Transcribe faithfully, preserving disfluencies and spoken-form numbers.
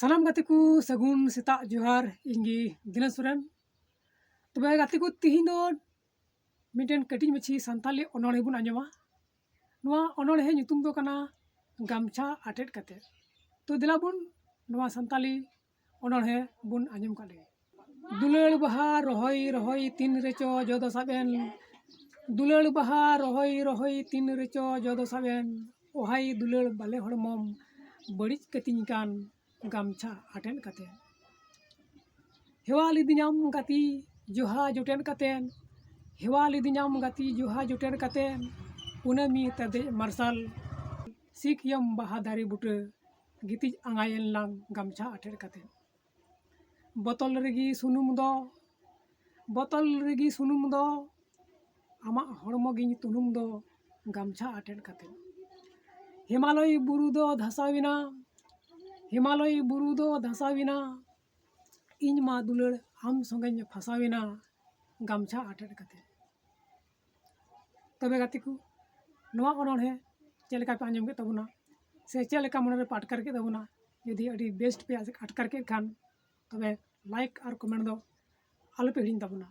ᱥᱟᱱᱟᱢ ᱜᱟᱛᱮ ᱠᱚ ᱥᱟᱹᱜᱩᱱ ᱥᱮᱛᱟᱜ ᱡᱚᱦᱟᱨ᱾ ᱤᱧ ᱜᱮ ᱫᱤᱱᱟᱹ ᱥᱚᱨᱮᱱ᱾ ᱛᱚᱵᱮ ᱜᱟᱛᱮ ᱠᱚ, ᱛᱤᱦᱤᱧ ᱫᱚ ᱢᱤᱫᱴᱮᱱ ᱠᱟᱹᱴᱤᱡ ᱢᱟᱹᱪᱷᱤ ᱥᱟᱱᱛᱟᱞᱤ ᱚᱱᱚᱬᱦᱮ ᱵᱚᱱ ᱟᱸᱡᱚᱢᱟ᱾ ᱱᱚᱣᱟ ᱚᱱᱚᱬᱦᱮ ᱧᱩᱛᱩᱢ ᱫᱚ ᱠᱟᱱᱟ ᱜᱟᱢᱪᱷᱟ ᱟᱴᱮᱫ ᱠᱟᱛᱮ᱾ ᱛᱚ ᱫᱮᱞᱟ ᱵᱚᱱ ᱱᱚᱣᱟ ᱥᱟᱱᱛᱟᱞᱤ ᱚᱱᱚᱬᱦᱮ ᱵᱚᱱ ᱟᱸᱡᱚᱢ ᱠᱟᱜ ᱞᱮᱜᱮ᱾ ᱫᱩᱞᱟᱹᱲ ᱵᱟᱦᱟ ᱨᱚᱦᱚᱭ ᱨᱚᱦᱚᱭ ᱛᱤᱱ ᱨᱮᱪᱚ ᱡᱚ ᱫᱚ ᱥᱟᱵ ᱮᱱ᱾ ᱫᱩᱞᱟᱹᱲ ᱵᱟᱦᱟ ᱨᱚᱦᱚᱭ ᱨᱚᱦᱚᱭ ᱛᱤᱱ ᱨᱮᱪᱚ ᱡᱚ ᱫᱚ ᱥᱟᱵ ᱮᱱ᱾ ᱚᱦᱟᱭ ᱫᱩᱞᱟᱹᱲ ᱵᱟᱞᱮ ᱦᱚᱲᱢᱚᱢ ᱵᱟᱹᱲᱤᱡ ᱠᱟᱹᱛᱤᱧ ᱠᱟᱱ ᱜᱟᱢᱪᱷᱟ ᱟᱴᱮᱫ ᱠᱟᱛᱮ᱾ ᱦᱮᱣᱟ ᱞᱤᱫᱤᱧᱟᱢ ᱜᱟᱛᱮ ᱡᱚᱦᱟ ᱡᱚᱴᱮᱫ ᱠᱟᱛᱮ᱾ ᱦᱮᱣᱟ ᱞᱤᱫᱤᱧᱟᱢ ᱜᱟᱛᱮ ᱡᱚᱦᱟ ᱡᱚᱴᱮᱫ ᱠᱟᱛᱮ᱾ ᱠᱩᱱᱟᱹᱢᱤ ᱛᱮᱫᱮᱡ ᱢᱟᱨᱥᱟᱞ ᱥᱤᱠᱭᱟᱹᱢ ᱵᱟᱦᱟ ᱫᱟᱨᱮ ᱵᱩᱴᱟᱹ ᱜᱤᱛᱤᱡ ᱟᱸᱜᱟᱭᱮᱱ ᱞᱟᱝ ᱜᱟᱢᱪᱷᱟ ᱟᱴᱮᱫ ᱠᱟᱛᱮ᱾ ᱵᱚᱛᱚᱞ ᱨᱮᱜᱮ ᱥᱩᱱᱩᱢ ᱫᱚ, ᱵᱚᱛᱚᱞ ᱨᱮᱜᱮ ᱥᱩᱱᱩᱢ ᱫᱚ, ᱟᱢᱟᱜ ᱦᱚᱲᱢᱚ ᱜᱤᱧ ᱛᱩᱱᱩᱢ ᱫᱚ ᱜᱟᱢᱪᱷᱟ ᱟᱴᱮᱫ ᱠᱟᱛᱮ᱾ ᱦᱤᱢᱟᱞᱚᱭ ᱵᱩᱨᱩ ᱫᱚ ᱫᱷᱟᱥᱟᱣᱮᱱᱟ, ᱦᱤᱢᱟᱞᱚᱭ ᱵᱩᱨᱩ ᱫᱚ ᱫᱷᱟᱥᱟᱣᱮᱱᱟ, ᱤᱧ ᱢᱟ ᱫᱩᱞᱟᱹᱲ ᱟᱢ ᱥᱚᱸᱜᱮᱧ ᱯᱷᱟᱥᱟᱣᱮᱱᱟ ᱜᱟᱢᱪᱷᱟ ᱟᱴᱮᱫ ᱠᱟᱛᱮ᱾ ᱛᱚᱵᱮ ᱜᱟᱛᱮ ᱠᱚ, ᱱᱚᱣᱟ ᱚᱱᱚᱬᱦᱮ ᱪᱮᱫ ᱞᱮᱠᱟ ᱯᱮ ᱟᱸᱡᱚᱢ ᱠᱮᱫ ᱛᱟᱵᱚᱱᱟ ᱥᱮ ᱪᱮᱫ ᱞᱮᱠᱟ ᱢᱚᱱᱮ ᱨᱮ ᱯᱮ ᱟᱴᱠᱟᱨ ᱠᱮᱫ ᱛᱟᱵᱚᱱᱟ? ᱡᱩᱫᱤ ᱟᱹᱰᱤ ᱵᱮᱥᱴ ᱯᱮ ᱟᱴᱠᱟᱨ ᱠᱮᱫ ᱠᱷᱟᱱ, ᱛᱚᱵᱮ ᱞᱟᱭᱤᱠ ᱟᱨ ᱠᱚᱢᱮᱱᱴ ᱫᱚ ᱟᱞᱚ ᱯᱮ ᱦᱤᱲᱤᱧ ᱛᱟᱵᱚᱱᱟ᱾